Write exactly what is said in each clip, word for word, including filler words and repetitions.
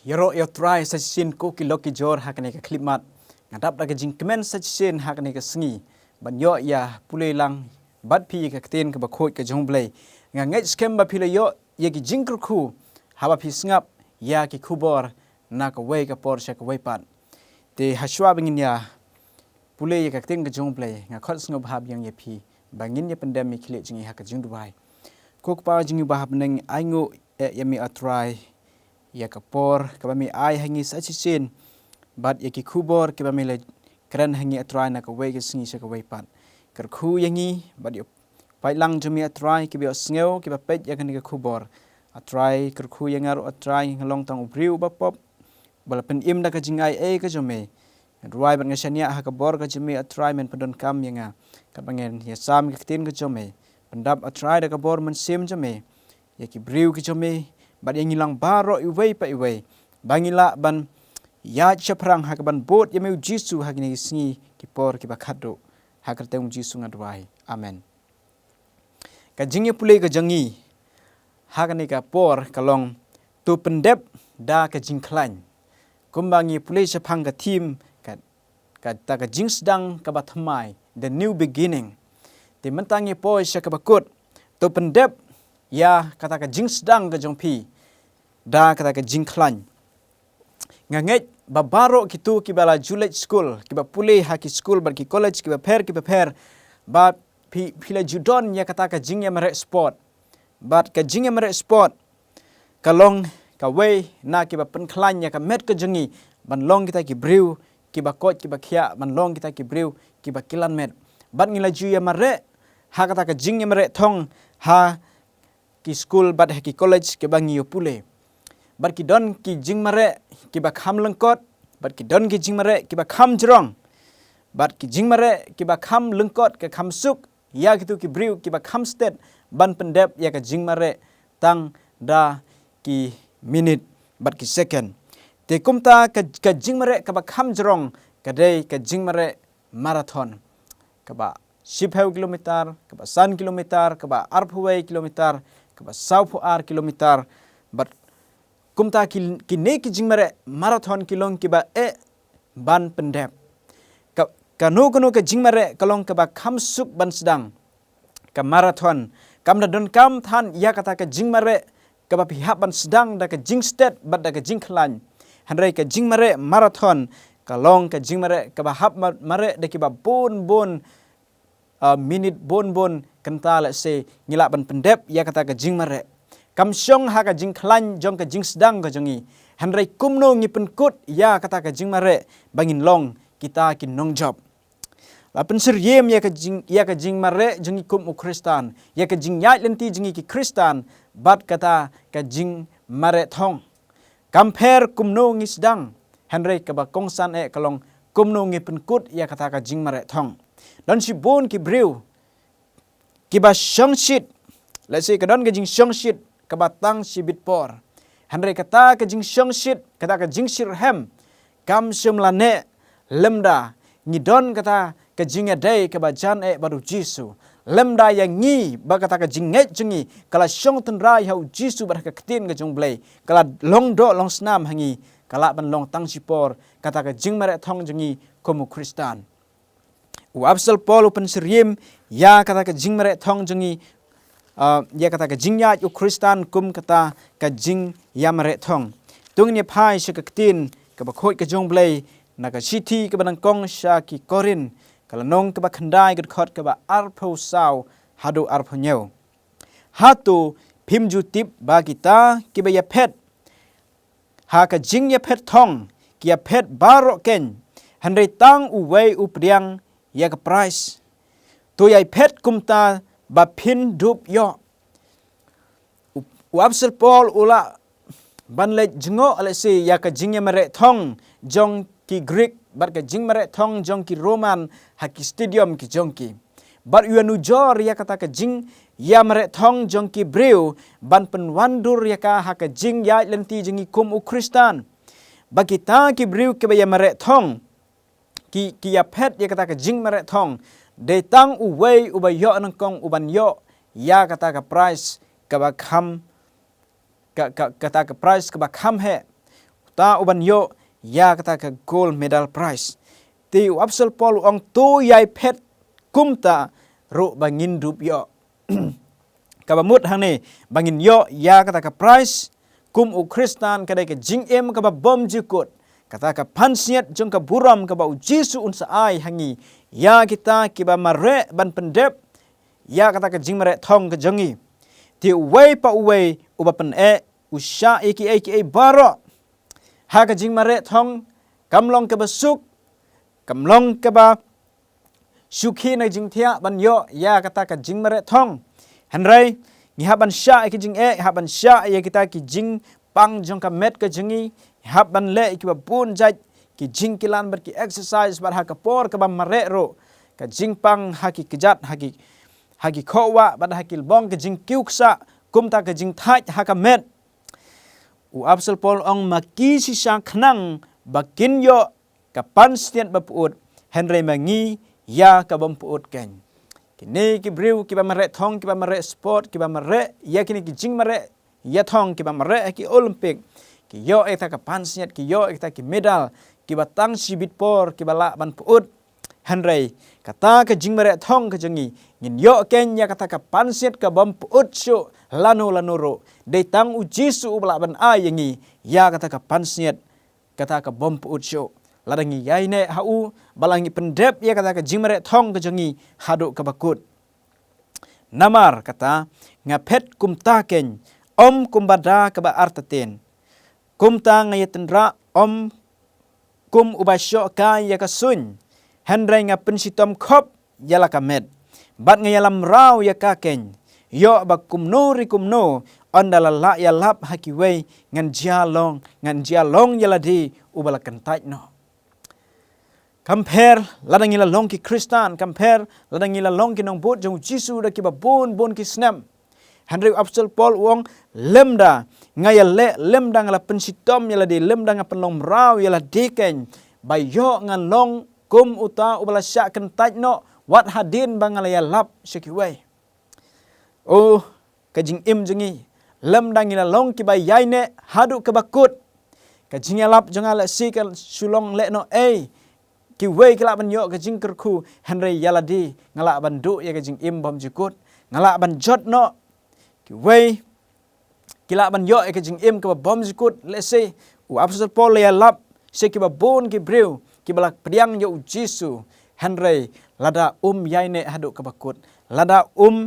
Ïaroh ïa U Trai sa shisien ko ki lok ki jor ha kane ka khyllipmat. Nga dap da ka jingkmen sa shisien ha kane ka sngi ban ïoh ïa pule lang bad phi ïa ka ktien kaba khuid ka jong U Blei. Nga ngeit skhem ba phi la ïoh ïa ki jingkyrkhu haba phi sngap ïa ki khubor na kawei ka por sha kawei pat. Te hashwa ba ngin ïa pule ïa ka ktien ka jong U Blei, nga khot sngewbha biang ïa phi ba ngin ïa pyndem ïa ki khlieh jong ngi ha ka jingduwai. Ko Kpa jong ngi ba ha bneng, ai nguh eh ïa me, ah Trai, ïa ka por kaba me ai ha ngi sa shisien bad ïa ki khubor kiba me la kren ha ngi, ah Trai, na kawei ka sngi sha kawei pat. Kyrkhu ïa ngi bad ïa u paidlang jong me, ah Trai, kiba ïohsngew, kiba peit ïa kane ka khubor. Ah Trai, kyrkhu ïa nga ruh, ah Trai, nga long tang u briew uba pop ba la pynim da ka jingai ei ka jong me. Nga duwai bad nga shaniah ha ka bor ka jong me, ah Trai, men pyndonkam ïa nga katba ngan ïasam ka ktien ka jong me. Pyndap, ah Trai, da ka bor mynsiem jong me ïa ki briew ki jong me bad ïa ngi lang baroh iwei pa iwei ba ngi lah ban ïaid shaphrang ha kaban bud ïa me, U Jisu, ha kine ki sngi ki por kiba khatduh. Ha ka kyrteng U Jisu nga duwai. Amen. Ka jingïapule ka jong ngi ha kane ka por ka long, to pyndep da ka jingkhlaiñ. Kumba ngi pule shaphang ka theme, ka, kata ka jingsdang kaba thymmai, the new beginning. Te mynta ngi poi sha kaba kut, to pyndep ïa kata ka jingsdang ka jong phi da kata ka jingkhlaiñ. Nga ngeit ba baroh kito kiba la ju leit skul, kiba pule ha ki skul bad ki college kiba pher kiba pher, ba phi, phi la ju don ïa kata ka jingïamareh sport. Bad ka jingïamareh sport ka long kawei na kiba pynkhlaiñ ïa ka met ka jong ngi ban long kita ki briew kiba koit kiba khiah, ban long kita ki briew kiba kilan met. Bad ngi la ju ïamareh ha kata ka jingïamareh thong ha ki skul bad ha ki college kiba ngi ïa pule. Bad ki don ki jingmareh kiba kham lyngkot, bad ki don ki jingmareh kiba kham jrong. Bad ki jingmareh kiba kham lyngkot, ka kham suk ïa kito ki briew kiba kham stet ban pyndep ïa ka jingmareh tang da ki minit bad ki second. Te kumta ka, ka jingmareh kaba kham jrong ka dei ka jingmareh marathon, kaba shiphew kilometer, kaba san kilometer, kaba arphew wei kilometer, kaba sawphew ar kilometer. Bad kumta ki, kine ki jingmareh marathon ki long kiba eh ban pyndep. Ka, kano kano ka jingmareh ka long kaba kham suk ban sdang. Ka marathon kam da donkam than ïa kata ka jingmareh kaba phi hap ban sdang da ka jingstet bad da ka jingkhlaiñ. Hynrei ka jingmareh marathon ka long ka jingmareh kaba hap ma-, mareh da kiba bun bun, ah, minit, bun bun kynta, lehse ngi lah ban pyndep ïa kata ka jingmareh. Kam shong ha ka jingkhlaiñ jong ka jingsdang ka jong ngi. Hynrei kumno ngi pynkut ïa kata ka jingmareh ba ngin long kita ki nongjop. La pynsyriem ïa ka jing, ïa ka jingmareh jong ngi kum u Khristan, ïa ka jingïaid lynti jong ngi ki Khristan bad kata ka jingmareh thong. Kam pher kumno ngi sdang, hynrei kaba kongsan eh ka long kumno ngi pynkut ïa kata ka jingmareh thong. Don shibun ki briew kiba shongshit, lehse ka don ka jingshongshit kaba tang shibit por. Hynrei kata ka jingshongshit, kata ka jingshitrhem kam shym la neh lymda ngi don kata ka jingïadei kaba jan eh bad u Jisu. Lymda ïa ngi ba kata ka jingngeit jong ngi ka la shong tynrai ha u Jisu bad ha ka ktien ka jong u Blei, ka la long doh long snam ha ngi, ka lah ban long tang shipor kata ka jingmareh thong jong ngi kum u Khristan. U Apostol Paul u pynsyriem ïa kata ka jingmareh thong jong ngi, ah, ïa kata ka jingïaid u Khristan kum kata ka jingïamareh thong. To ngin ïa phai sha ka ktien kaba khuid ka jong u Blei na ka shithi kaba nyngkong sha ki Korinth, ka lynnong kaba khyndai, ka dkhot kaba arphew saw haduh arphew hynñiew. Hato phim ju tip ba kita kiba ïaphet ha ka jingïaphet thong ki ïaphet baroh keiñ, hynrei tang uwei u pdiang ïa ka prais? To ïai phet kumta ba phin dup ïoh. U, u Apostol Paul u lah ban leit jngoh lehse ïa ka jingïamareh thong jong ki Greek bad ka jingmareh thong jong ki Roman ha ki stadium ki jong ki. Bad u ïanujor ïa kata ka jingïamareh thong jong ki briew ban pynwandur ïa ka ha ka jingïaid lynti jong ngi kum u Khristan. Ba kita ki briew kiba ïamareh thong, ki, ki ïaphet ïa kata ka jingmareh thong, dei tang uwei uba ïoh nyngkong uban ïoh ïa kata ka prais kaba kham, ka, ka, kata ka prais kaba kham heh. ta u ban ïoh ïa kata ka gold medal prize. Te u Apostol Paul u ong to ïai phet kumta ruh ba ngin dup ïoh. Kaba mut hangne ba ngin ïoh ïa kata ka prize kum u Khristan ka dei ka jingim kaba bymjukut, kata ka pansngiat jong ka burom kaba u Jisu un sa ai ha ngi ïa kita kiba mareh ban pyndep ïa kata ka jingmareh thong ka jong ngi. Te uwei pa uwei uba pyneh u shah ïa kiei kiei baroh ha ka jingmareh thong, kam long kaba suk, kam long kaba shu khie na jingthiah ban ïoh ïa kata ka jingmareh thong. Hynrei ngi hap ban shah ïa ki jingeh, hap ban shah ïa kita ki jingpang jong ka met ka jong ngi, hap ban leh ïa kiba bun jait ki jingkilan bad ki exercise bad ha ka por kaba mareh ruh ka jingpang ha ki kjat, ha ki, ha ki khohwah bad ha ki lbong ka jingkiew ksah, kumta ka jingthait ha ka met. U Apostol Paul ong ma ki shisha khnang ba kin ïoh ka pansngiat ba pyut, hynrei ma ngi ïa ka bym pyut keiñ. Kine ki briew kiba mareh thong, kiba mareh sport, kiba mareh ïa kine ki jingmareh ïa thong, kiba mareh ha ki Olympic, ki ïoh ïa kata ka pansngiat, ki ïoh ïa kata ki medal kiba tang shibit por kiba lah ban pyut. Hynrei kata ka jingmareh thong ka jong ngi, ngin ïoh keiñ ïa kata ka pansngiat ka bym pyut shuh lano lano ruh. Dei tang u Jisu uba lah ban ai ïa ngi ïa kata ka pansngiat, kata ka bym pyut shuh. Lada ngi ïaineh ha u, ba la ngi pyndep ïa kata ka jingmareh thong ka jong ngi haduh kaba kut. Namar kata, nga phet kumta keiñ, ym kumba da kaba artatien. Kumta nga ïatynrah ym kum uba shoh kai ïa ka suiñ, hynrei nga pynshitom khop ïa la ka met, bad nga ïalam mraw ïa ka keiñ, ïoh ba kumno re kumno, ynda la lah ïalap ha kiwei, ngan jia long, ngan jia long ïa lade uba la kyntait noh. Kam pher lada ngi la long ki Khristan, kam pher lada ngi la long ki nongbud jong u Jisu da kiba bun bun ki snem. Hynrei u Apostol Paul u ong, lymda nga ïaleh, lymda nga la pynshitom ïa lade, lymda nga pynlong mraw ïa lade keiñ, ba ïoh ngan long kum uta uba la shah kyntait noh, wat hadien ba nga la ïalap sha kiwei. Oh, ka jingim jong ngi, lymda ngi la long kiba ïaineh haduh kaba kut, ka jingïalap jong nga lehse kan shu long lehnoh ei, kiwei ki lah ban ïoh ka jingkyrkhu, hynrei ïa lade nga lah ban duh ïa ka jingim bymjukut, nga lah ban jot noh. Kiwei ki lah ban ïoh ïa ka jingim kaba bymjukut, lehse u Apostol Paul la ïalap sha kiba bun ki briew kiba la pdiang ïa u Jisu, hynrei lada um ïaineh haduh kaba kut, lada um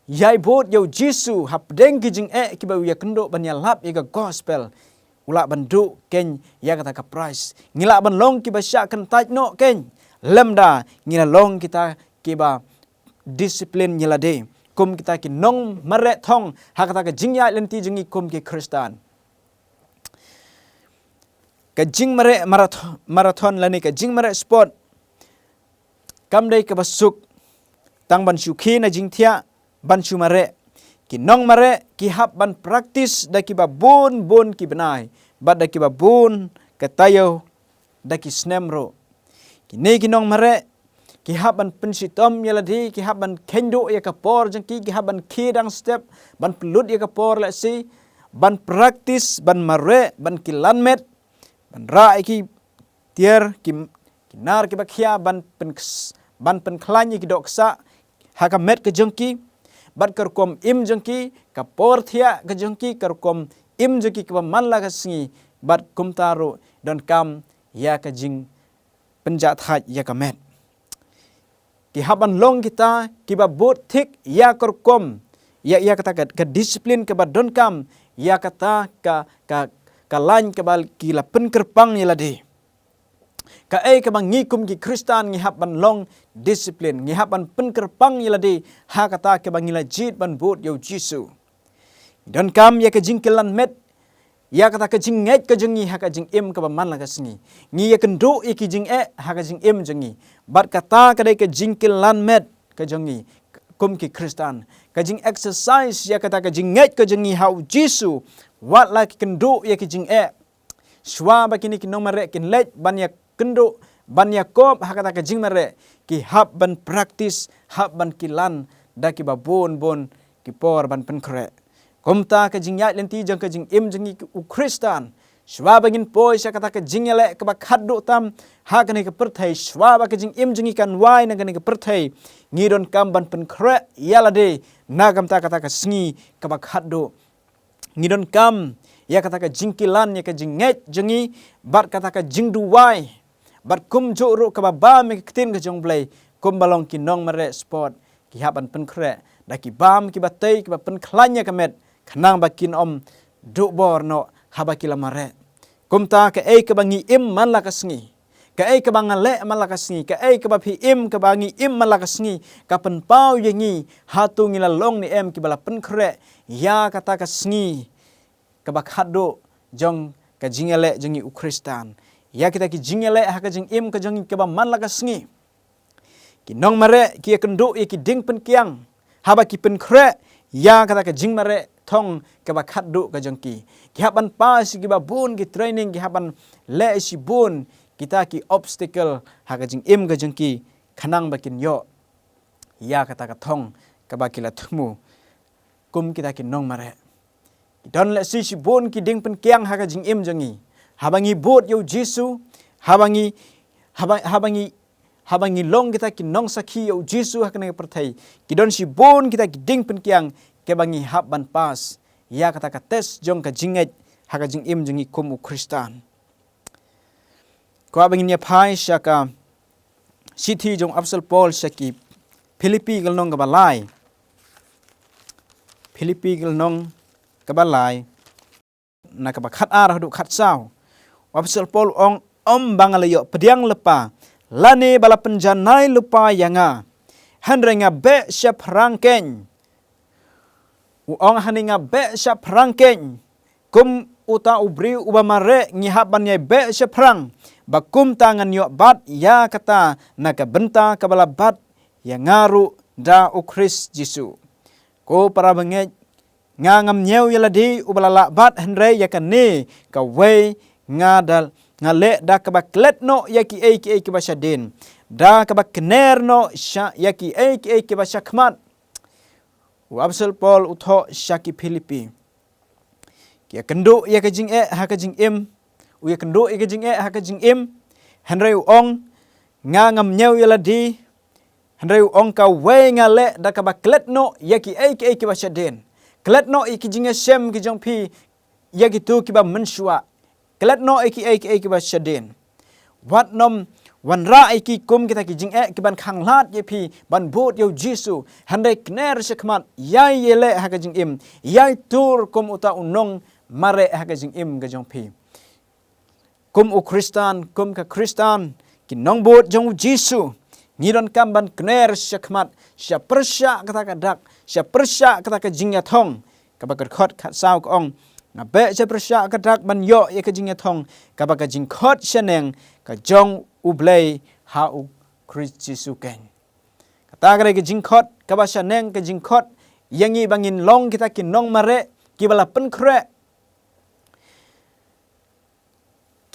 ïai bud ïa u Jisu hapdeng ki jingeh kiba u ïakynduh ban ïalap ïa ka gospel, u lah ban duh keiñ ïa kata ka prize. Ngi lah ban long kiba shah kyntait noh keiñ lymda ngi la long kita kiba disiplin ïa lade kum kita ki nongmareh thong ha kata ka jingïaid lynti jong ngi kum ki Khristan. Ka jingmareh marath-, marathon lane ka jingmareh sport kam dei kaba suk tang ban shu khie na jingthiah, ban shu mareh. Ki nongmareh ki hap ban praktis da kiba bun bun ki bnai bad da kiba bun ka taïew, da ki snem ruh. Kine ki nongmareh ki hap ban pynshitom ïa lade, ki hap ban kheiñ duh ïa ka por jong ki, ki hap ban khie dang step, ban pynlut ïa ka por lehse, ban praktis, ban mareh, ban kilan met, ban rah ïa ki tiar, ki, ki nar kiba khia, ban pyn, ban pynkhlaiñ ïa ki doh ksah ha ka met ka jong ki, bad ka rukom im jong ki, ka por thiah ka jong ki, ka rukom im jong ki kaba man la ka sngi, bad kumta ruh donkam ïa ka jingpynjahthait ïa ka met. Ki hap ban long kita kiba bud thik ïa ka rukom, ïa, ïa kata ka, ka disiplin kaba donkam, ïa kata ka, ka, ka lain kaba ki la pynkyrpang ïa lade. Kaei kaba ngi kum ki Khristan ngi hap ban long disiplin, ngi hap ban pynkyrpang ïa lade ha kata kaba ngi la jied ban bud ïa u Jisu. Donkam ïa ka jingkilan met ïa kata ka jingngeit ka jong ngi ha ka jingim kaba man la ka sngi. Ngi ïakynduh ïa ki jingeh ha ka jingim jong ngi. Bad kata ka dei ka jingkilan met ka jong ngi kum ki Khristan. Ka jingexercise ïa kata ka jingngeit ka jong ngi ha u Jisu wat la ki kynduh ïa ki jingeh. Shuwa ba kine ki nongmareh kin leit ban ïakynduh, ban ïakop ha kata ka jingmareh, ki hap ban praktis, hap ban kilan da kiba bun bun ki por ban pynkhreh. Kumta ka jingïaid lynti jong ka jingim jong ngi u Khristan, Shuwa ba ngin poi sha kata ka jingïaleh kaba khatduh tam ha kane ka pyrthei, shuwa ba ka jingim jong ngi kan wai na kane ka pyrthei, ngi donkam ban pynkhreh ïa lade na ka bynta kata ka sngi kaba khatduh. Ngi donkam ïa kata ka jingkilan ïa ka jingngeit jong ngi bad kata ka jingduwai. Bad kumjuh ruh kaba bam ïa ka ktien ka jong U Blei, kumba long ki nongmareh spot, ki hap ban pynkhreh da ki bam kiba tei, kiba pynkhlaiñ ïa ka met, khnang ba kin ym duh bor noh haba ki la mareh. Kumta kaei kaba ngi im man la ka sngi, kaei kaba nga leh man la ka sngi, kaei kaba phi im, kaba ngi im man la ka sngi, ka pynpaw ïa ngi hato ngi la long ne em kiba la pynkhreh ïa kata ka sngi kaba khatduh jong ka jingïaleh jong ngi u Khristan, ïa kita ki jingïaleh ha ka jingim ka jong ngi kaba man la ka sngi. Ki nongmareh ki ïakynduh ïa ki diengpyngkiang haba ki pynkhreh ïa kata ka jingmareh thong kaba khatduh ka jong ki. Ki hap ban pass ïa kiba bun ki training, ki hap ban leh ïa shibun kita ki obstacle ha ka jingim ka jong ki, khnang ba kin ïoh ïa kata ka thong kaba ki la thmu kum kita ki nongmareh. Ki don lehse shibun ki diengpyngkiang ha ka jingim jong ngi. Haba ngi bud ïa u Jisu, haba ngi, haba, haba ngi, haba ngi long kita ki nongsakhi ïa u Jisu ha kane ka pyrthei, ki don shibun kita ki diengpyngkiang kaba ngi hap ban pass ïa kata ka test jong ka jingngeit ha ka jingim jong ngi kum u Khristan. Kwah ba ngin ïa phai sha ka shithi jong u Apostol Paul sha ki Philippi ka lynnong kaba lai. Philippi ka lynnong kaba lai, na kaba khatar haduh khatsaw. U Apostol Paul u ong, ym ba nga la ïoh pdiang lypa lane ba la pynjanai lypa ïa nga, hynrei nga beh shaphrang keiñ. U ong hangne, nga beh shaphrang keiñ. Kum uta u briew uba mareh ngi hap ban ïai beh shaphrang, ba kumta ngan ïoh bat ïa kata na ka bynta kaba la bat ïa nga ruh da u Khrist Jisu. Ko para bangeit, nga ngam ñiew ïa lade uba la lah bat, hynrei ïa kane kawei nga da, nga leh da kaba klet noh ïa kiei kiei kiba shadien, da kaba kner noh sha ïa kiei kiei kiba shakhmat. U Apostol Paul u thoh sha ki Philippi. Ki ïakynduh ïa ka jingeh ha ka jingim. U ïakynduh ïa ka jingeh ha ka jingim. Hynrei u ong, nga ngam ñiew ïa lade. Hynrei u ong, kawei nga leh da kaba klet noh ïa kiei kiei kiba shadien. Klet noh ïa ki jingïashem ki jong phi ïa kito kiba mynshuwa. Klet noh ïa kiei kiei kiba shadien. Wat nym wanrah ïa ki kum kita ki jingeh kiban khanglad ïa phi ban bud ïa u Jisu. Hynrei kner shakhmat, ïai ïaleh ha ka jingim, ïai tur kum uta u nongmareh ha ka jingim ka jong phi. Kum u Khristan, kum ka Khristan, ki nongbud jong u Jisu, ngi donkam ban kner shakhmat, sha pyrshah kata ka dak, sha pyrshah kata ka jingïathong. Kaba ka dkhot khatsaw ka ong, nga beh sha pyrshah ka dak ban ïoh ïa ka jingïathong kaba ka jingkhot shaneng ka jong U Blei ha u Khrist Jisu keiñ. Kata ka dei ka jingkhot kaba shaneng, ka jingkhot ïa ngi ba ngin long kita ki nongmareh kiba la pynkhreh.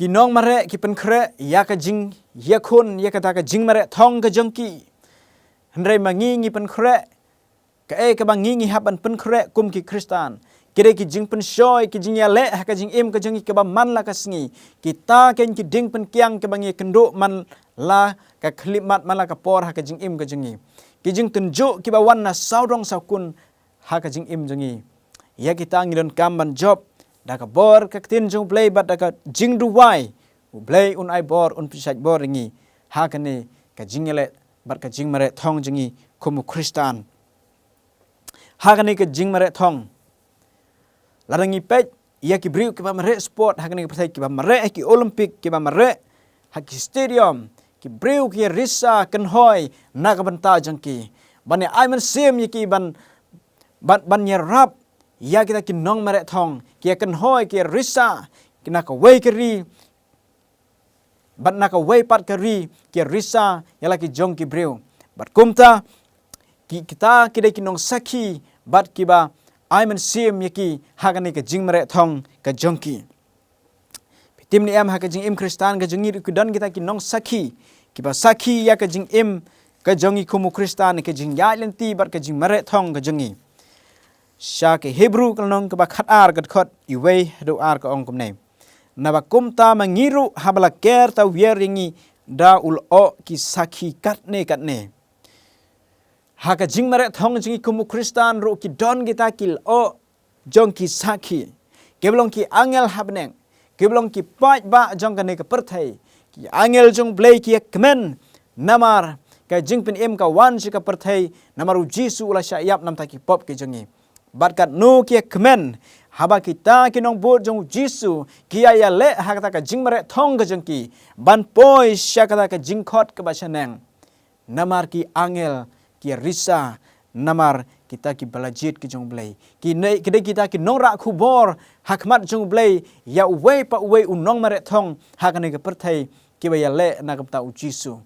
Ki nongmareh ki pynkhreh ïa ka jingïakhun, ïa kata ka jingmareh thong ka jong ki. Hynrei ma ngi, ngi pynkhreh kaei kaba ngi, ngi hap ban pynkhreh kum ki Khristan. Ki dei ki jingpynshoi, ki jingïaleh ha ka jingim ka jong ngi kaba man la ka sngi. Kita keiñ ki diengpyngkiang kaba ngi ïakynduh man la ka khyllipmat, man la ka por ha ka jingim ka jong ngi. Ki jingtynjuh kiba wan na sawdong sawkun ha ka jingim jong ngi. Ïa kita ngi donkam ban jop da ka bor ka ktien jong U Blei bad da ka jingduwai. U Blei un ai bor, un pynshait bor ïa ngi ha kane ka jingïaleh bad ka jingmareh thong jong ngi kum u Khristan. Ha kane ka jingmareh thong, lada ngi peit ïa ki briew kiba mareh sport ha kane ka pyrthei, kiba mareh ha ki Olympic, kiba mareh ha ki stadium, ki briew ki risa kynhoi na ka bynta jong ki, ban ïa ai mynsiem ïa ki ban, ban, ban ïarap ïa kita ki nongmareh thong, ki ïa kynhoi, ki risa na kawei ka ri bad na kawei pat ka ri, ki risa ïa la ki jong ki briew. Bad kumta ki, kita ki dei ki nongsakhi bad kiba ai mynsiem ïa ki ha kane ka jingmareh thong ka jong ki. Phi tip ne em, ha ka jingim Khristan ka jong ngi ruh ki don kita ki nongsakhi kiba sakhi ïa ka jingim ka jong ngi kum u Khristan, ka jingïaid lynti bad ka jingmareh thong ka jong ngi. Sha ki Hebru ka lynnong kaba khatar, ka dkhot iwei haduh ar ka ong kumne. Naba kumta ma ngi ruh haba la ker tawiar ïa ngi da u lyoh ki sakhi katne katne. Ha ka jingmareh thong jong ngi kum u Khristan ruh ki don kita ki lyoh jong ki sakhi. Kiba long ki angel ha bneng, kiba long ki paidbah jong kane ka pyrthei. Ki angel jong U Blei ki ïa kmen namar ka jingpynim ka wan sha ka pyrthei, namar U Jisu u la shah ïap namar ki pop ki jong ngi. Bad katno ki ïa kmen haba kita ki nongbud jong U Jisu ki ïa ïaleh ha kata ka jingmareh thong ka jong ki ban poi sha kata ka jingkhot kaba shaneng. Namar ki angel ki ïa risa namar kita kiba la jied ki jong U Blei. Ki ne, ki dei kita ki nongrah khubor ha khmat jong U Blei ïa uwei pa uwei u nongmareh thong ha kane ka pyrthei kiba ïaleh na ka bynta U Jisu.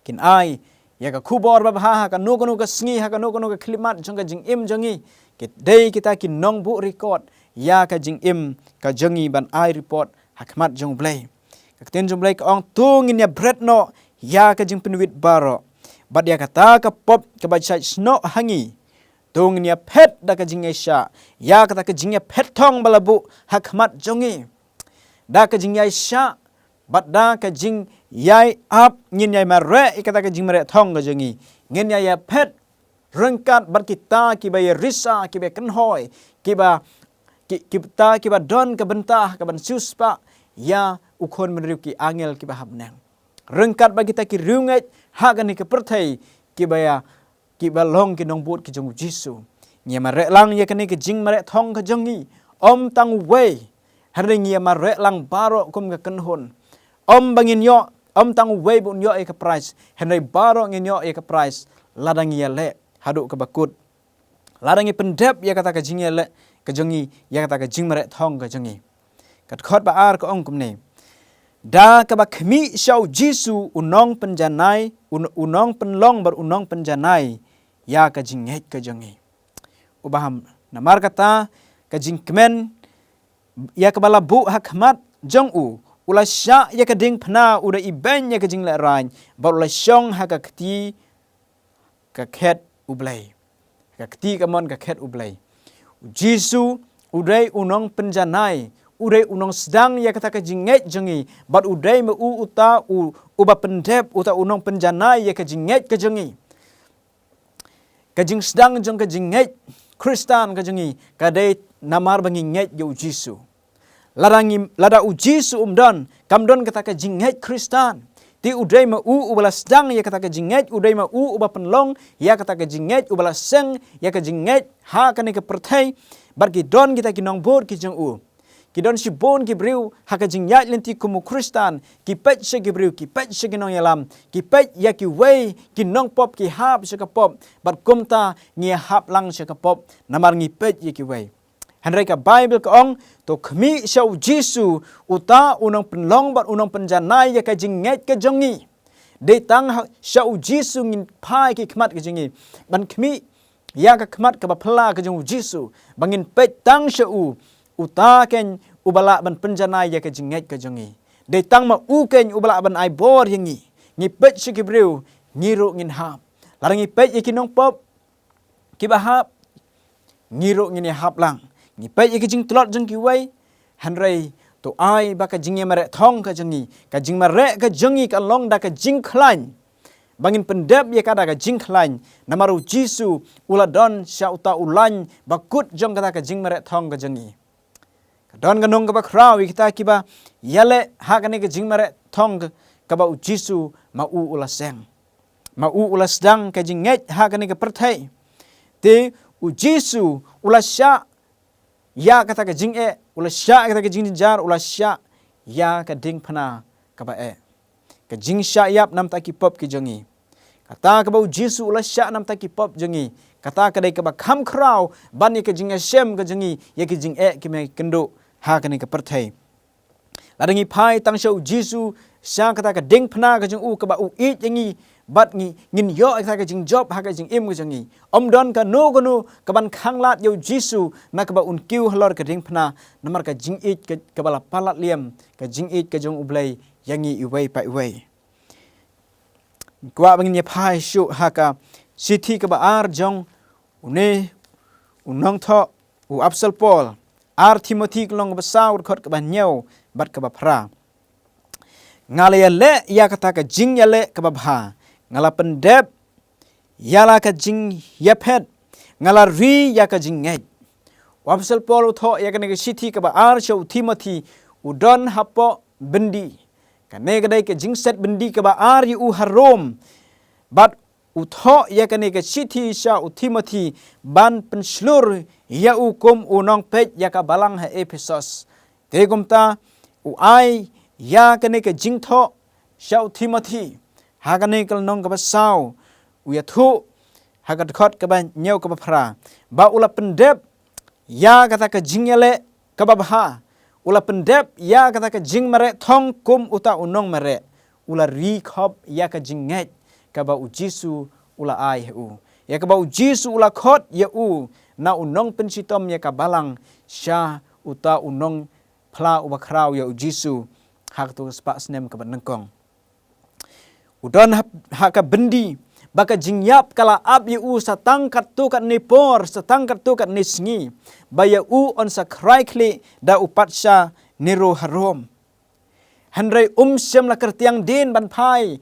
Kin ai ïa ka khubor babha ha kano kano ka sngi, ha kano kano ka khyllipmat jong ka jingim jong ngi. Ki dei kita ki nongbuh record ïa ka jingim ka jong ngi ban ai report ha khmat jong U Blei. Ka ktien jong U Blei ka ong, to ngin ïa bret noh ïa ka jingpynwit baroh bad ïa kata ka pop kaba shait shnoh ha ngi. To ngin ïa phet da ka jingïaishah ïa kata ka jingïaphet thong ba la buh ha khmat jong ngi. Da ka jingïaishah bad da ka jingïai ap ngin ïa mareh ïa kata ka jingmareh thong ka jong ngi. Ngin ïa ïa phet ryngkat bad kita kiba ïa risa, kiba ïa kynhoi, kiba ki, kita kiba don ka bynta ka ban siewspah ïa u khun bynriew, ki angel kiba ha bneng. Ryngkat bad kita ki riewngeit ha kane ka pyrthei kiba ïa, kiba long ki nongbud ki jong U Jisu. Ngi ïa mareh lang ïa kane ka jingmareh thong ka jong ngi, ym tang uwei, hynrei ngi ïa mareh lang baroh kum ka kynhun. Ym ba ngin ïoh, ym tang uwei ba un ïoh ïa ka prize, hynrei baroh ngin ïoh ïa ka prize lada ngi ïaleh haduh kaba kut. Lada ngi pyndep ïa kata ka jingïaleh ka jong ngi ïa kata ka jingmareh thong ka jong ngi. Ka dkhot ba ar ka ong kumne: Da kaba khmih sha U Jisu u nongpynjanai, u, u nongpynlong bad u nongpynjanai ïa ka jingngeit ka jong ngi. Uba ham, namar kata ka jingkmen ïa kaba la buh ha khmat jong u, u la shah ïa ka diengphna, u da ibeiñ ïa ka jinglehrain bad u la shong ha ka kti ka khet U Blei. Ka kti kamon ka khet U Blei. U Jisu u dei u nongpynjanai, u dei u nongsdang ïa kata ka jingngeit jong ngi, bad u dei ma u uta u, uba pyndep, uta u nongpynjanai ïa ka jingngeit ka jong ngi. Ka jingsdang jong ka jingngeit Khristan ka jong ngi ka dei namar ba ngi ngeit ïa U Jisu. Lada ngi, lada U Jisu um don, kam don kata ka jingngeit Khristan. Te u dei ma u uba la sdang ïa kata ka jingngeit, u dei ma u uba pynlong ïa kata ka jingngeit, uba la seng ïa ka jingngeit ha kane ka pyrthei. Bad ki don kita ki nongbud ki jong u. Ki don shibun ki briew ha ka jingïaid lynti kum u Khristan, ki peit sha ki briew, ki peit sha ki nongïalam, ki peit ïa kiwei ki nongpop, ki hap sha ka pop. Bad kumta ngi hap lang sha ka pop namar ngi peit ïa kiwei. Hynrei ka Baibl ka ong, to khmih sha U Jisu, uta u nongpynlong bad u nongpynjanai ïa ka jingngeit ka jong ngi. Dei tang ha, sha U Jisu ngin phai ki khmat ka jong ngi ban khmih ïa ka khmat kaba phylla ka jong U Jisu, ba ngin peit tang sha u, uta keiñ uba lah ban pynjanai ïa ka jingngeit ka jong ngi. Dei tang ma u keiñ uba lah ban ai bor ïa ngi. Ngi peit sha ki briew, ngi ruh ngin hap. Lada ngi peit ïa ki nongpop kiba hap, ngi ruh ngin ïa hap lang. Ngi peit ïa ka jingtlot jong kiwei, hynrei to ai ba ka jingïamareh thong ka jong ngi, ka jingmareh ka jong ngi kan long da ka jingkhlaiñ. Ba ngin pyndep ïa ka da ka jingkhlaiñ, namar U Jisu u la don sha uta u laiñ ba kut jong kata ka jingmareh thong ka jong ngi. Ka don ka nong kaba khraw ïa kita kiba ïaleh ha kane ka jingmareh thong ka, kaba U Jisu ma u u la seng. Ma u u la sdang ka jingngeit ha kane ka pyrthei. Te U Jisu u la shah ïa kata ka jingeh, u la shah ïa kata ka jingjynjar, u la shah ïa ka diengphna kaba eh. Ka jingshah ïap namar ki pop ki jong ngi. Kata kaba U Jisu u la shah namar ki pop jong ngi, kata ka dei kaba kham khraw ban ïa ka jingïashem ka jong ngi ïa ki jingeh ki me kynduh ha kane ka pyrthei. Lada ngi phai tang sha U Jisu, sha kata ka diengphna ka jong u kaba u ïeit ïa ngi, bad ngi, ngin ïoh ïa kata ka jingjop ha ka jingim ka jong ngi. Ym don kano kano kaban khanglad ïa U Jisu na kaba un kiew halor ka diengphna, namar ka jingïeit ka, kaba la palat liam, ka jingïeit ka jong U Blei ïa ngi iwei pa iwei. Kwah ba ngin ïa phai shuh ha ka shithi kaba ar jong une u nongthoh, u Apostol Paul. Ar Timothi ka lynnong kaba saw, ka dkhot kaba hynñiew bad kaba phra. Nga la ïaleh ïa kata ka jingïaleh kaba bha, nga la pyndep ïa la ka jingïaphet, nga la ri ïa ka jingngeit. U Apostol Paul u thoh ïa kane ka shithi kaba ar sha u Timothi, u don hapoh byndi. Kane ka dei ka jingset byndi kaba ar ïa u ha Rom. Bad u thoh ïa kane ka shithi sha u Timothi ban pynshlur ïa u kum u nongpeit ïa ka balang ha Ephesos. Te kumta u ai ïa kane ka jingthoh sha u Timothi ha kane ka lynnong kaba saw, u ïathuh ha ka dkhot kaba hynñiew kaba phra ba u la pyndep ïa kata ka jingïaleh kaba bha, u la pyndep ïa kata ka jingmareh thong kum uta u nongmareh, u la ri khop ïa ka jingngeit kaba u Jisu u la ai ha u, ïa kaba u Jisu u la khot ïa u na u nongpynshitom ïa ka balang sha uta u nongphla uba khraw ïa u Jisu ha kato ka spah snem kaba nyngkong. U don ha, ha ka byndi ba ka jingïap ka la ap ïa u sa tang katto katne por, sa tang katto katne sngi, ba ïa u yn sa khrai khlieh da u patsha Nero ha Rom. Hynrei um shym la kyrtiang dien ban phai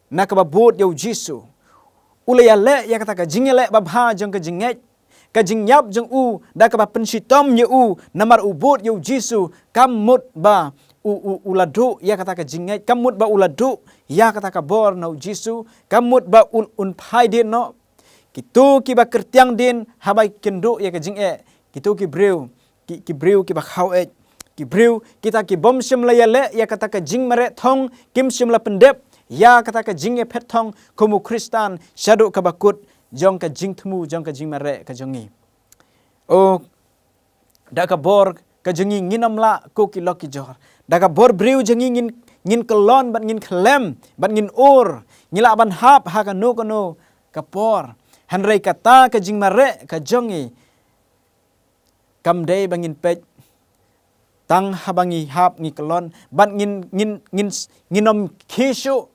na kaba bud ïa u Jisu. U la ïaleh ïa kata ka jingïaleh babha jong ka jingngeit, ka jingïap jong u da kaba pynshitom ïa u namar u bud ïa u Jisu, kam mut ba u, u, u la duh ïa kata ka jingngeit, kam mut ba u la duh ïa kata ka bor na u Jisu, kam mut ba un, un phai dien noh. Kito kiba kyrtiang dien haba kin duh ïa ka jingeh, kito ki briew, ki, ki briew kiba khaw eh, ki briew kita ki bym shym la ïaleh ïa kata ka jingmareh thong, kim shym la pyndep ïa kata ka jingïaphet thong kum u Khristan shaduh kaba kut jong ka jingthmu jong ka jingmareh ka jong ngi. O, da ka bor ka jong ngi ngin ym lah ko ki lok ki jor. Da ka bor briew jong ngi ngin, ngin kyllon bad ngin khlem bad ngin ur, ngi lah ban hap ha kano kano ka por. Hynrei kata ka jingmareh ka jong ngi kam dei ba ngin peit tang haba ngi hap ngi kyllon bad ngin, ngin, ngin, ngin ym khie shuh.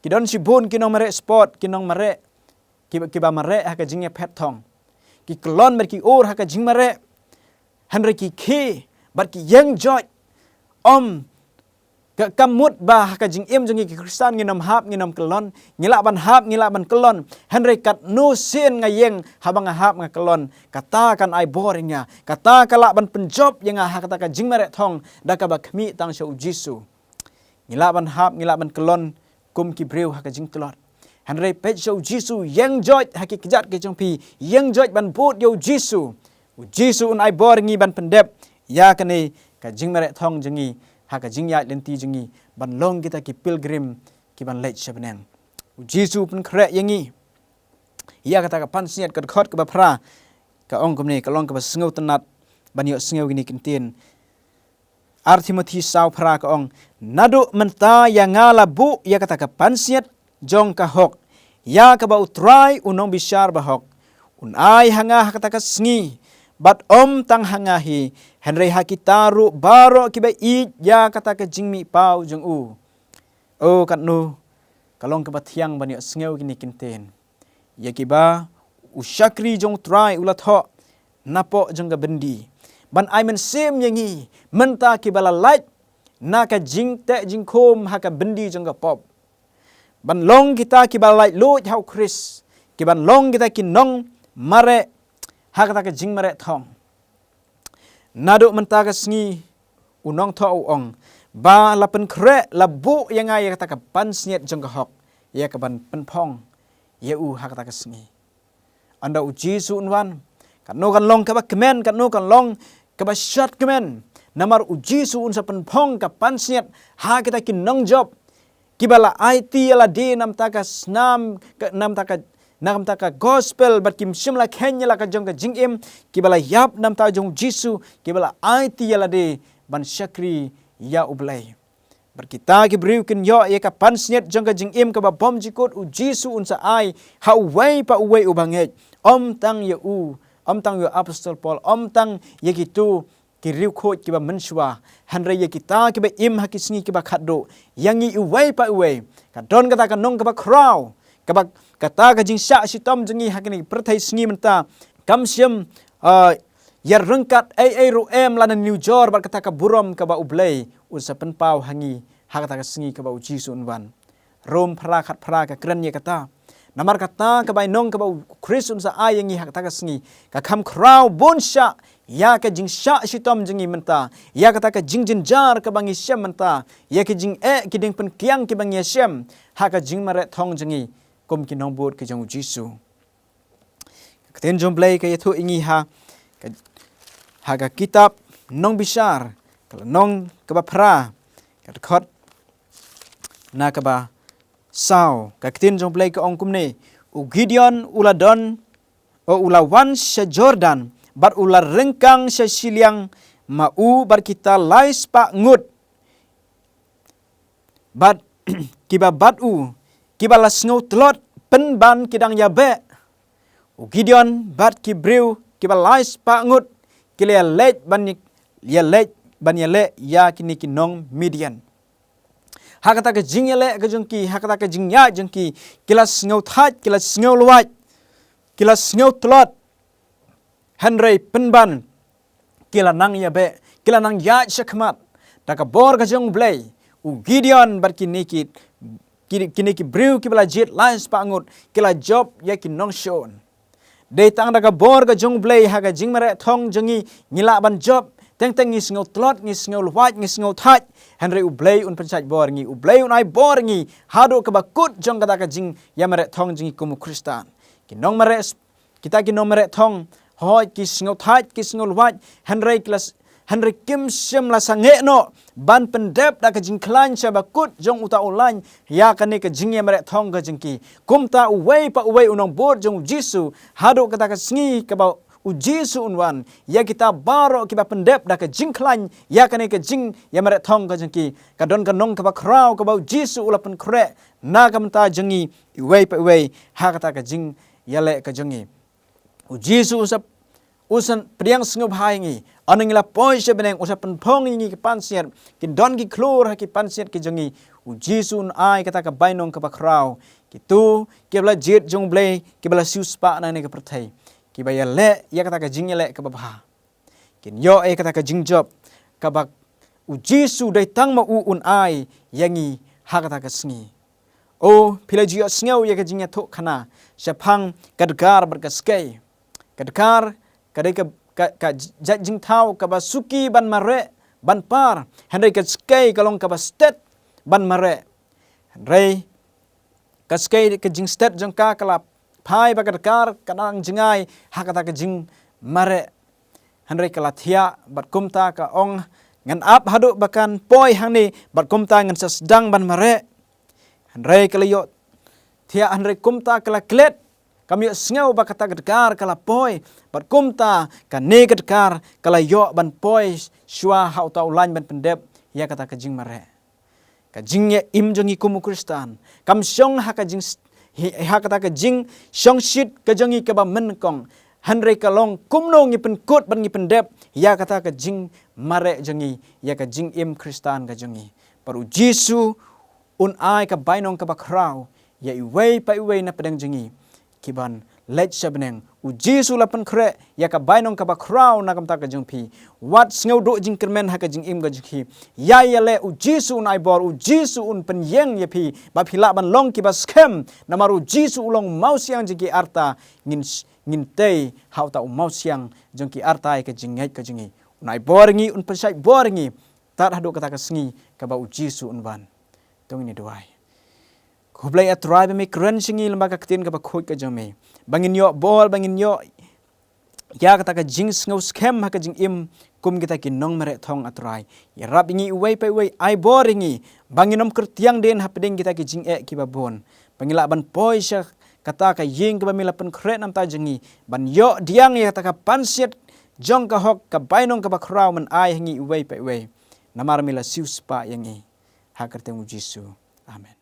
Ki don shibun ki nongmareh sport, ki nongmareh kiba, kiba mareh ha ka jingïaphet thong. Ki kyllon bad ki ur ha ka jingmareh, hynrei ki khie bad ki ïeng joit. Ym, ka, kam mut ba ha ka jingim jong ngi ki Khristan ngin ym hap, ngin ym kyllon, ngi lah ban hap, ngi lah ban kyllon. Hynrei katno sien nga ïeng haba nga hap nga kyllon, kata kan ai bor ïa nga, kata ka lah ban pynjop ïa nga ha kata ka jingmareh thong da kaba khmih tang sha u Jisu. Ngi lah ban hap, ngi lah ban kyllon kum ki briew ha ka jingtlot. Hynrei peit sha u Jisu, ïeng joit ha ki kjat ki jong phi, ïeng joit ban bud ïa u Jisu. U Jisu un ai bor ngi ban pyndep ïa kane ka jingmareh thong jong ngi ha ka jingïaid lynti jong ngi ban long kita ki pilgrim kiban leit sha bneng. U Jisu pynkhreh ïa ngi ïa kata ka pansngiat, ka dkhot kaba phra ka ong kumne, ka long kaba sngewtynnat ban ïohsngew kine ki ktien. Ar Timothi saw phra ka ong, naduh mynta ïa nga la buh ïa kata ka pansngiat jong ka hok, ïa kaba U Trai u nongbishar bahok un ai ha nga ha kata ka sngi, bad ym tang ha nga hi, hynrei ha kita ruh baroh kiba ïeit ïa kata ka jingmihpaw jong u. O katno ka long kaba thiang ban ïohsngew kine ki ktien. Ïa kiba u shakri jong U Trai u la thoh napoh jong ka byndi ban ai mynsiem ïa ngi mynta kiba la lait na ka jingteh jingkhum ha ka byndi jong ka pop, ban long kita kiba la laitluid ha U Khrist, kiban long kita ki nongmareh ha kata ka jingmareh thong. Naduh mynta ka sngi, u nongthoh u ong, ba la pynkhreh, la buh ïa nga ïa kata ka pansngiat jong ka hok, ïa kaban pynphong ïa u ha kata ka sngi. Ynda U Jisu un wan, katno kan long kaba kmen, katno kan long kaba shad kmen. Namar U Jisu un sa pynphong ka pansngiat ha kita ki nongjop kiba la aiti ïa lade namta ka snam, ka, namta ka, namta ka gospel, bad kim shym la kheiñ ïa la ka jong ka jingim, kiba la ïap namta jong U Jisu, kiba la aiti ïa lade ban shakri ïa U Blei. Bad kita ki briew kin ïoh ïa ka pansngiat jong ka jingim kaba bymjukut U Jisu un sa ai ha uwei pa uwei uba ngeit. Ym tang ïa u, ym tang ïa u Apostol Paul, ym tang ïa kito ki riewkhuid kiba mynshuwa, hynrei ïa kita kiba im ha ki sngi kiba khatduh, ïa ngi iwei pa iwei. Ka don kata ka nong kaba khraw, kaba kata ka jingshah shitom jong ngi ha kine ki pyrthei sngi mynta kam shym, ah, ïa ryngkat ei ei ruh em lane nujor bad kata ka burom kaba U Blei un sa pynpaw ha ngi ha kata ka sngi kaba U Jisu un wan. Rom phra khat phra ka kren ïa kata. Namar kata ka bainong kaba U Khrist un sa ai ïa ngi ha kata ka sngi ka kham khraw bun shah ïa ka jingshah shitom jong ngi mynta, ïa kata ka jingjynjar kaba ngi shem mynta, ïa ki jingeh ki diengpynkiang kiba ngi shem ha ka jingmareh thong jong ngi kum ki nongbud ki jong U Jisu. Ka ktien jong U Blei ka ïathuh ïa ngi ha ka, ha ka kitab Nongbishar ka lynnong kaba phra ka dkhot na kaba saw. Ka ktien jong U Blei ka ong kumne: U Gideon u la don, o, u la wan sha Jordan bad u la ryngkang sha shiliang ma u bad kita lai spah ngut, bad kiba bad u, kiba la sngew tlot pynban ki dang ïabeh. U Gideon bad ki briew kiba lai spah ngut ki la ïaleit ban ïa, ïaleit ban ïaleh ïa kine ki nong Midian. Ha kata ka jingïaleh ka jong ki, ha kata ka jingïaid jong ki, ki la sngew thait, ki la sngew luwait, ki la sngew tlot. Hynrei pynban ki la nang ïabeh, ki la nang ïaid shakhmat. Da ka bor ka jong U Blei, u Gideon bad kine ki, ki, kine ki briew kiba la jied lai spah ngut ki la jop ïa ki nongshun. Dei tang da ka bor ka jong U Blei ha ka jingmareh thong jong ngi, ngi lah ban jop. Teng teng ngi sngew tlot, ngi sngew luwait, ngi sngew thait. Hynrei U Blei un pynshait bor ngi, U Blei un ai bor ngi haduh kaba kut jong kata ka jingïamareh thong jong ngi kum u Khristan. Ki nongmareh, kita ki nongmareh thong, hooid ki sngew thait, ki sngew luwait, hynrei ki la s-, hynrei kim shym la sangeh noh ban pyndep da ka jingkhlaiñ sha ba kut jong uta u laiñ ïa kane ka jingïamareh thong ka jong ki. Kumta uwei pa uwei u nongbud jong U Jisu, haduh kata ka sngi kaba U Jisu un wan, ïa kita baroh kiba pyndep da ka jingkhlaiñ ïa kane ka jingïamareh thong ka jong ki, ka don ka nong kaba khraw kaba U Jisu u la pynkhreh na ka bynta jong ngi iwei pa iwei ha kata ka jingïaleh ka jong ngi. U Jisu u sa, u sa pdiang sngewbha ïa ngi. Ynda ngi la poi sha bneng u sa pynphong ïa ngi ki pansngiat, kin don ki khlur ha ki pansngiat ki jong ngi. U Jisu un ai kata ka bainong kaba khraw. Kito kiba la jied jong U Blei, kiba la siewspah na kane ka pyrthei, kiba ïaleh ïa kata ka jingïaleh kaba bha, kin ïoh ïa kata ka jingjop kaba U Jisu dei tang ma u un ai ïa ngi ha kata ka sngi. O, phi la ju ïohsngew ïa ka jingïathuhkhana shaphang ka dkar bad ka skei. Ka dkar ka dei ka, ka, ka jait jingthaw kaba suki ban mareh, ban par. Hynrei ka skei ka long kaba stet ban mareh. Hynrei ka skei ka jingstet jong ka ka la phai ba ka dkar ka dang jngai ha kata ka jingmareh. Hynrei ka la thiah bad kumta ka ong, ngan ap haduh ba kan poi hangne bad kumta ngan sa sdang ban mareh. Hynrei ka la ïoh thiah, hynrei kumta ka la klet. Kam ïohsngew ba kata ka dkar ka la poi, bad kumta kane ka dkar ka la ïoh ban poi shuwa ha uta u laiñ ban pyndep ïa kata ka jingmareh. Ka jingïaim jong ngi kum u Khristan kam shong ha ka jing, hi-, ha kata ka jingshongshit ka jong ngi kaba mynnyngkong. Hynrei ka long kumno ngi pynkut bad ngi pyndep ïa kata ka jingmareh jong ngi, ïa ka jingim Khristan ka jong ngi. Bad U Jisu un ai ka bainong kaba khraw ïa iwei pa iwei na pdeng jong ngi kiban leit sha bneng. U Jisu la pynkhreh ïa ka bainong kaba khraw na ka bynta ka jong phi. Wat sngewduh jingkyrmen ha ka jingim ka jong phi. Ïa ïaleh, U Jisu un ai bor, U Jisu un pynïeng ïa phi ba phi lah ban long kiba skhem. Namar U Jisu u long mawsiang jong ki arta, ngin s-, ngin tei ha uta u mawsiang jong ki arta ïa ka jingngeit ka jong ngi. Un ai bor ngi, un pynshait bor ngi tad haduh kata ka sngi kaba U Jisu un wan. To ngin ïa duwai. Khublei A Trai ba me kren sha ngi lyngba ka ktien kaba khuid ka jong me, ba ngin ïoh bor, ba ngin ïoh ïa kata ka jingsngew skhem ha ka jingim kum kita ki nongmareh thong, A Trai. Ïarap ïa ngi uwei pa uwei, ai bor ïa ngi ba ngin ym kyrtiang dien hapdeng kita ki jingeh kiba bun, ba ngin lah ban poi sha kata ka ïing kaba me la pynkhreh na ka bynta jong ngi, ban ïoh pdiang ïa kata ka pansngiat jong ka hok, ka bainong kaba khraw men ai ha ngi uwei pa uwei. Namar me la siewspah ïa ngi. Ha ka kyrteng U Jisu. Amen.